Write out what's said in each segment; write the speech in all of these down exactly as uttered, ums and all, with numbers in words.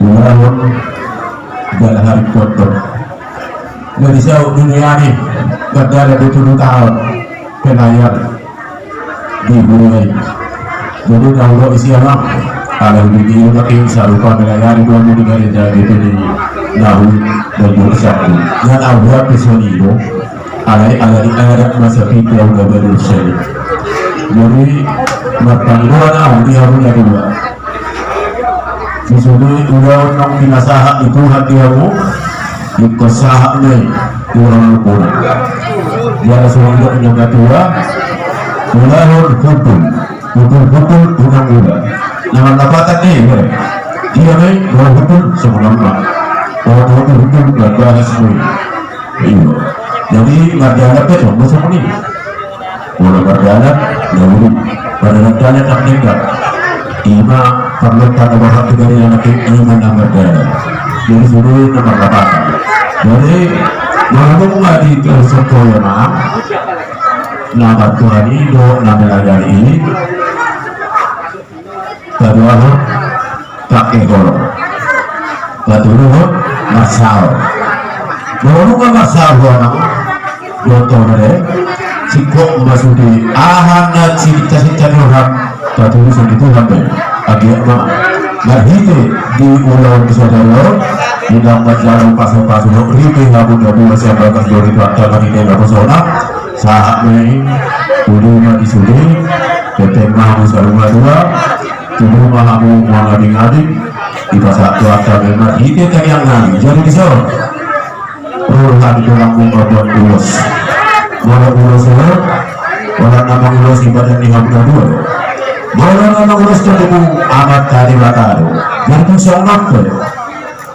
Ulang dan hari kotor. Dari saut dunia ni, pada ada betul tahun pelayan di mulai. Jadi kalau isi alam, kalau begini makin sarupa pelayan dua puluh tiga hari jadi jadi nahu dan juga satu. Dan awal pesonido, alai alai ada masa kita udah berusaha. Jadi martanggoan au di hamu na dua. Sisongon i ulaon naung pinasahat ni Tuhan di hamu, ingkon sahat ma i di ulaon muna. Jala songon didok ni natua-tua, ulaon hundul, hundul-hundul unang ula. Na marlapatan i, dia ma i ulaon hundul songon on ma. Ulaon hundul-hundul na bahas ma i. Iyo. Jadi mardalan pe songon i. Molo mardalan, na uli. Mardalan-dalan na denggan. Ima parlenta na berhak tigari anak i, ima na mardalan. Jadi sude na marlapatan. Jadi molo dung ma di Sopoyo na, na martuhan i do na melayani i. Paduahon, pake holong. Patoluhon, marsaor. Molo nunga marsaor ho amang dohot ho ame, singkop ma sude aha na sininta-sinta ni roham, patuluson di Tuhan do i. Anggiat ma marhite di ulaon ni sadari on, di na manjalo pasu-pasu, ripe hamu na dua sian bagas jori tu angka marhite naposona, sahat ma i, uli ma di sude, tenteng ma hamu saur matua, tubu ma hamu mangadi-ngadi, dipasahat Tuhanta ma i marhite tangiang nami. Jadi dison, ro hami tulang muna mambuat ulos. Molo ulos i, molo na mangulosi badan ni hamu na dua. Molo na mangulosi tubumu Amanta Debata do. Jadi dison ma pe.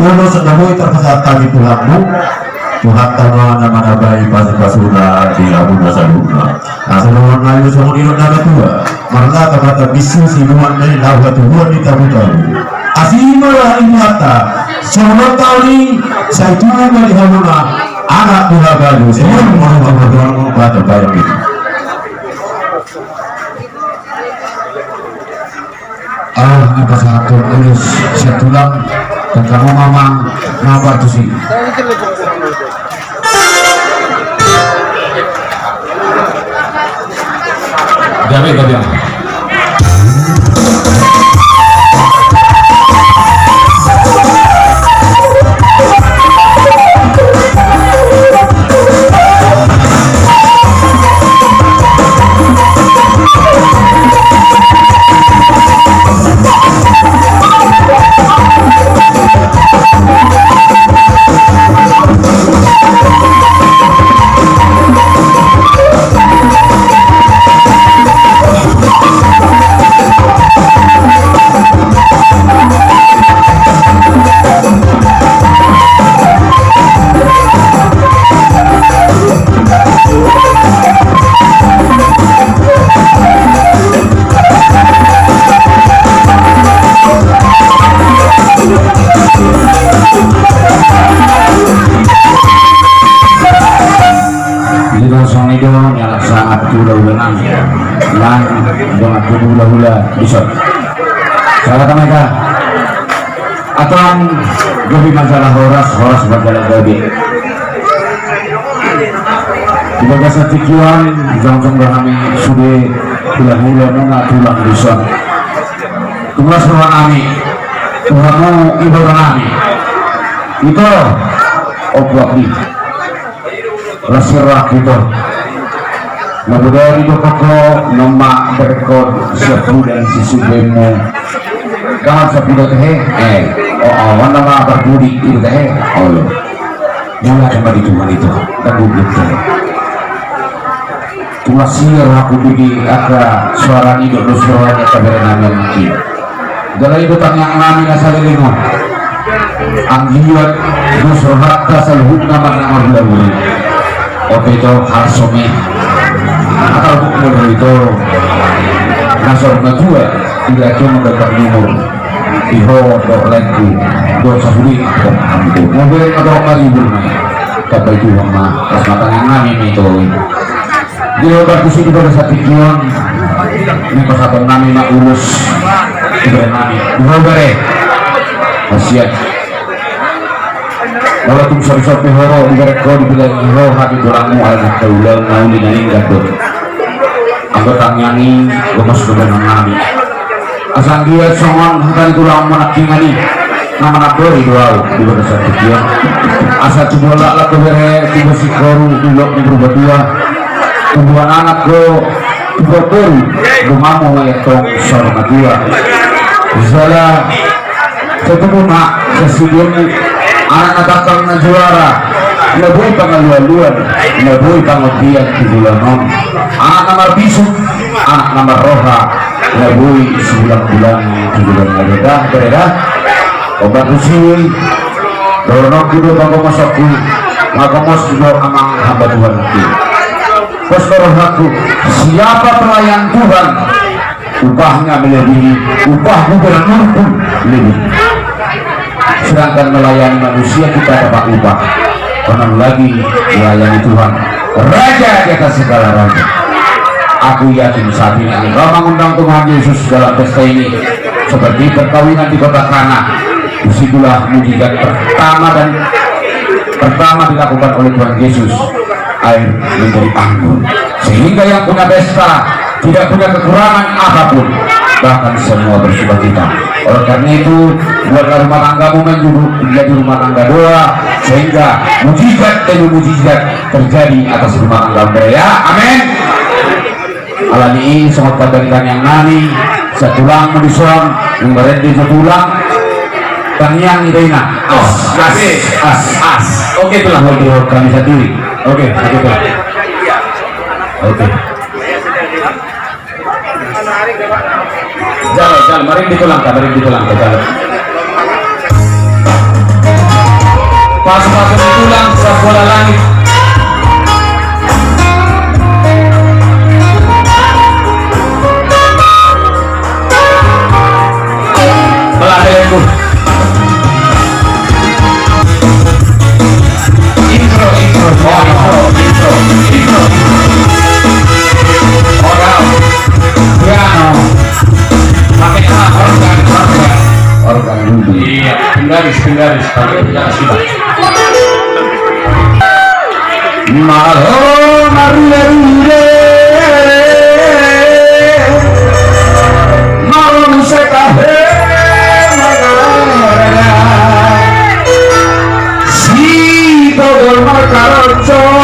Ulos na boi tarpasahat hami tu tulangmu, Tuhanta ma na manambai pasu-pasuna di hamu na saluhutna. Asa dohonon nami songon nidok ni natua-tua, marlata ma tambinsu sinuan na i laho hatubuan ni tabu-tabu. Asi ma roha ni Tuhanta, songon on taon i, sai tubu ma di hamuna anak buha balu, songon on ma roha ni Tuhanta. Au na pasahathon ulos sian tulang, tangkas ma amang na partusi. Gabe, gabe. Jadi songon i do, ni anak sangap tu hula-hula nami. Nang dongan tu hula-hula dison. Salah tama ika. Antong gabe ma jala horas, horas ma jala gabe. Di bagasan tingki on, jongjong do hami sude hula-hula muna tulang dison. Tulas roha nami tu hamu ibebere nami. Ito, ompu, ahu i. Las ni rohangku, ito. Na bodari do ho, na mambahen ho sian bulan sisumbenmu. Kawan sapuda tehe, eh, oh, oh, nama parpudi itu tehe, oh, lo. Mula sama di Tuhan itu, tak gugur tehe. Tulas ni rohangku di angka suara ni do, suara ni angka bere nami mungkin. Jala i do tangiang nami na saleleng on. Anggiat dos rohanta saluhutna ma na marhula-hula i. Ope, ito, harso ma i. Atau buk mulu, ito. Na saur matua, ila cuma dapat umur. Di ho dohot laengku, dohot sahudingku, dohot amangku. Mobil ma dohot maribur ma i. Tapaihut ma, pas mata nang nami ma i tu. Di ho partusi di bagasan tingki on, ni pasahaton nami ma ulos. Di bere nami. Di ho bere. Kasian. Molo tung sori-sori ho ro, diberek ho, dibilang ho hami tulangmu, ala nangkin ulaon na uli na denggan do. Anggo tangiang i, gomos do baenon nami. Asa anggiat songon hata ni tulangmu nangkiningan i, na manambori do ahu di bagasan tingki on. Asa tubu laklak do bere, tubu singkoru, di dolok ni Purbatua. Tubuan anak do, tubuan boru, donganmu ma i antong saur matua. Jala sai tubu ma sian sude on anak na tangkas na juara, na boi pangalualuan, na boi pangontian tu joloan on. Anak na marbisuk, anak na marroha, na boi sibulanbulan tu joloan on. Dah, bere dah. Obat usi. Dohononku do pagomosonku, pagomos do amang hamba Tuhan i. Pos do rohangku, siapa pelayan Tuhan, upahnya melebihi upah gubernur pun lebih. Sedangkan melayani manusia kita dapat upah, apalagi melayani Tuhan, Raja di atas segala raja. Aku yakin saat ini engkau mengundang Tuhan Yesus dalam pesta ini seperti perkawinan di kota Kana. Disitulah mujizat pertama dan pertama dilakukan oleh Tuhan Yesus, air menjadi anggur, sehingga yang punya pesta tidak punya kekurangan apapun, bahkan semua bersukacita. Oleh karena itu, buatlah rumah tanggamu menjadi rumah tangga doa, sehingga mujizat demi mujizat terjadi atas rumah tanggamu, ya. Amin. Alani i songon pandang tangiang nami, sian tulangmu dison, nang marende jo tulang. Tangiang i da inang. As, as, as, as. Oke, tulang. Oke, oke, kami sandiri. Oke, oke, tulang. Oke. Jalo, jalo, marende tulang, marende tulang, jalo. Pas-pas ni tulang, sabola langit. Belah dengku. Intro, intro, intro, intro, intro. Organ. Piano. Pakai alat organ, organ. Organ dulu. Iya, penggaris, penggaris. Pakai penggaris kita. Malo marule-rule, malo muse tahe mangarana. Sitogol markaroco.